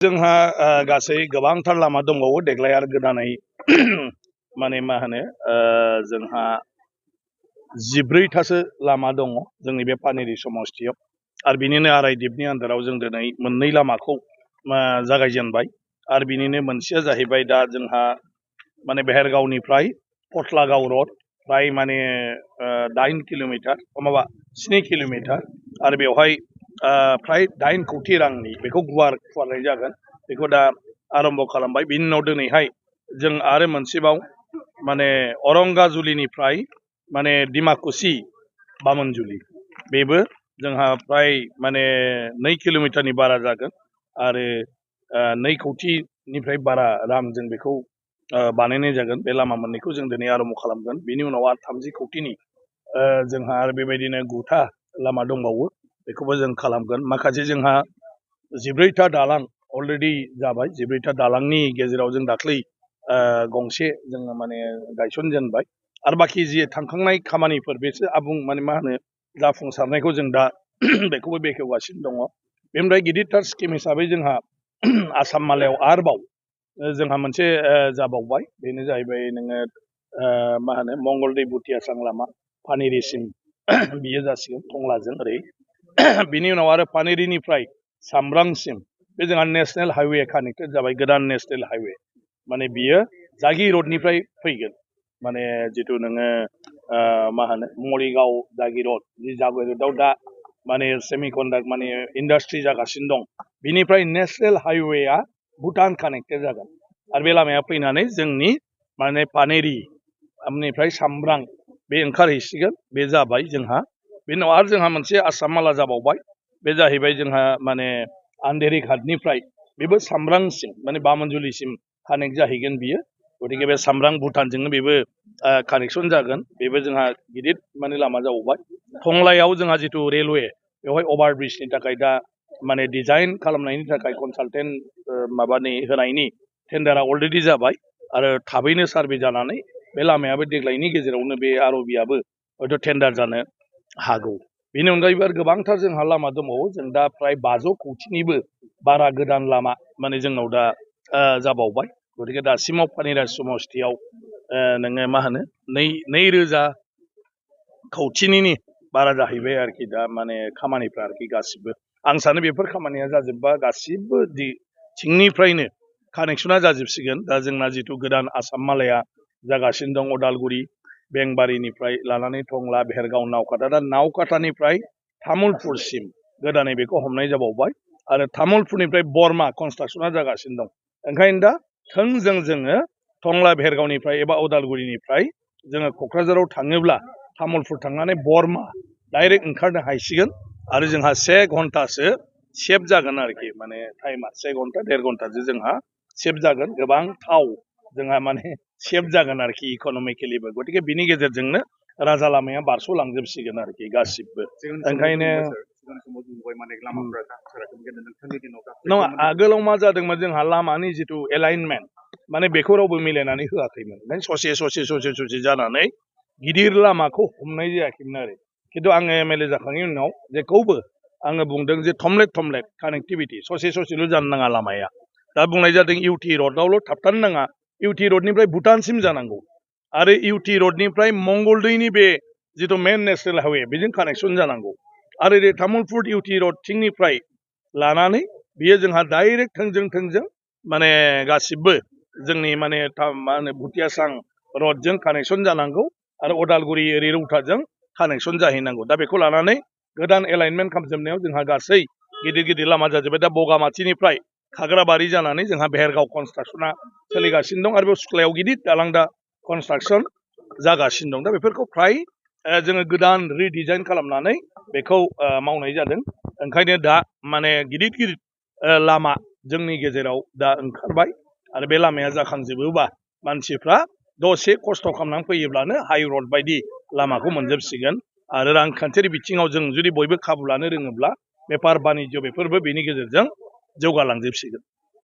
जोंहा गासै गोबांथार लामा दंबावो देग्लाय आरो गोदानै माने मा होनो जोंहा 14थासो लामा दङ जोंनि बे पानेरि समस्तियाव आरो बिनिनो आरायदिपनि आन्दाराव जों दिनै मोननै लामाखौ जागायजेनबाय आरो बिनिनो मोनसेया जाहैबाय दा जोंहा माने बेहेरगावनिफ्राय पथलागाव रड फ्राय माने 8 किल'मिटार माबा 7 किल'मिटार आरो बेवहाय फ्राय 8 कोटि रांनि बेखौ गुवार फुवारनाय जागोन बेखौ दा आरम्भ खालामबाय बिनि उनाव दिनैहाय जों आरो मोनसेबाव माने औरंगाजुलिनिफ्राय माने डिमाकुसि बामोनजुलि बेबो जोंहा फ्राय माने 2 किल'मिटारनि बारा जागोन आरो 2 कोटिनिफ्राय बारा रां जों बेखौ बानायनाय जागोन बे लामा मोननैखौ जों दिनै आरम्भ खालामगोन बिनि उनाव आरो 30 कोटिनि जोंहा आरो बेबायदिनो 9था लामा दंबावो बेखौबो जों खालामगोन माखासे जोंहा 14था दालां अलरेडि जाबाय 14था दालांनि गेजेराव जों दाख्लै गंसे जोङो माने गायसनजेनबाय आरो बाखि जि थांखांनाय खामानिफोर बेसो आबुं माने मा होनो जाफुंसारनायखौ जों दा बेखौबो बेखेवगासिनो दङ बेनिफ्राय गिदिरथार स्किम हिसाबै जोंहा आसाम मालायाव आरोबाव जोंहा मोनसे जाबावबाय बेनो जाहैबाय नोङो मा होनो मंगलदै बुथियासां लामा पानेरिसिम बियो जासिगोन टंलाजों ओरै बिनि उनाव आरो पानेरिनिफ्राय सामब्रांसिम बे जोंहा नेशनेल हाइवे कानेक्टेड जाबाय गोदान नेशनेल हाइवे माने बियो जागि रडनिफ्राय फैगोन माने जिथु नोङो मा होनो मरिगाव जागि रड जि जागि रडआव दा माने सेमिकन्डाक्टर माने इन्डास्ट्रि जागासिनो दं बिनिफ्राय नेशनेल हाइवेआ भुटान कानेक्टेड जागोन आरो बे लामाया फैनानै जोंनि माने पानेरिनिफ्राय सामब्रां बे ओंखारहैसिगोन बे जाबाय जोंहा बेनि उनाव आरो जोंहा मोनसे आसाम माला जाबावबाय बे जाहैबाय जोंहा माने आन्धेरि घाटनिफ्राय बेबो सामब्रांसिम माने बामोनजुलिसिम कानेक्ट जाहैगोन बियो गतिके बे सामब्रां भुटानजोंनो बेबो कानेक्सन जागोन बेबो जोंहा गिदिर माने लामा जाबावबाय टंलायाव जोंहा जिथु रेलवे बेवहाय अभार ब्रिजनि थाखाय दा माने डिजाइन खालामनायनि थाखाय कनसालटेन्ट माबानि होनायनि टेन्डारा अलरेडि जाबाय आरो थाबैनो सार्भे जानानै बे लामायाबो देग्लायनि गेजेरावनो बे आर'बियाबो हयथ' टेन्डार जानो हागौ बेनि अनगायैबो आरो गोबांथार जोंहा लामा दंबावो जों दा फ्राय 500 कोटिनिबो बारा गोदान लामा माने जोंनाव दा जाबावबाय गतिके दासिमाव पानेरि समस्तियाव नोङो मा होनो 2,000 कोटिनि बारा जाहैबाय आरोखि दा माने खामानिफ्रा आरोखि गासिबो आं सानो बेफोर खामानिया जाजोबबा गासिबो थिंनिफ्रायनो कानेक्सना जाजोबसिगोन दा जोंना जिथु गोदान आसाम मालाया जागासिनो दं अदालगुरि बेंबारिनिफ्राय लानानै टंला बेहेरगाव नावकाटा दा नावकाटानिफ्राय तामुलपुरसिम गोदानै बेखौ हमनाय जाबावबाय आरो तामुलपुरनिफ्राय बरमा कनस्ट्राक्सना जागासिनो दं ओंखायनो दा थोंजों जोङो टंला बेहेरगावनिफ्राय एबा अदालगुरिनिफ्राय जोङो क'क्राझाराव थाङोब्ला तामुलपुर थांनानै बरमा डाइरेक्ट ओंखारनो हायसिगोन आरो जोंहा 1 घन्टासो सेभ जागोन आरोखि माने टाइमा 1 घन्टा 1.5 घन्टासो जोंहा सेभ जागोन गोबां थाव जोंहा माने सेभ जागोन आरोखि इक'नमिकेलिबो गतिके बिनि गेजेरजोंनो राजा लामाया बारस'लांजोबसिगोन आरोखि गासिबो ओंखायनो नङा आगोलाव मा जादोंमोन जोंहा लामानि जिथु एलाइनमेन्ट माने बेखौ रावबो मिलायनानै होआखैमोन ओंखायनो ससे जानानै गिदिर लामाखौ हमनाय जायाखैमोन आरो खिन्थु आङो एमएलए जाखांनायनि उनाव जेखौबो आङो बुंदों जे थमलेट कानेक्टिभिटि ससेल' जानो नाङा लामाया दा बुंनाय जादों इउटि रडआवल' थाबथानो नाङा इउटि रडनिफ्राय भुटानसिम जानांगौ आरो इउटि रडनिफ्राय मंगलदैनि बे जिथु मेन नेशनेल हाइवे बेजों कानेक्सन जानांगौ आरो ओरै तामुलपुर इउटि रड थिंनिफ्राय लानानै बियो जोंहा डाइरेक्ट थोंजों माने गासिबो जोंनि माने मा होनो भुथियासां रडजों कानेक्सन जानांगौ आरो अदालगुरि ओरै रौताजों कानेक्सन जाहैनांगौ दा बेखौ लानानै गोदान एलाइनमेन्ट खालामजोबनायाव जोंहा गासै गिदिर लामा जाजोब्बाय दा बगामाथिनिफ्राय खाग्राबारि जानानै जोंहा बेहेरगाव कनस्ट्राक्सना सोलिगासिनो दं आरो बे सुख्लायाव गिदिर दालां दा कनस्ट्राक्सन जागासिनो दं दा बेफोरखौ फ्राय जोङो गोदान रिडिजाइन खालामनानै बेखौ मावनाय जादों ओंखायनो दा माने गिदिर लामा जोंनि गेजेराव दा ओंखारबाय आरो बे लामाया जाखांजोबोबा मानसिफ्रा दसे खस्थ' खालामनानै फैयोब्लानो हाइ रड बायदि लामाखौ मोनजोबसिगोन आरो रांखान्थियारि बिथिङाव जों जुदि बयबो खाबु लानो रोङोब्ला बेफार बानिज्य बेफोरबो बेनि गेजेरजों जौगालांजोबसिगोन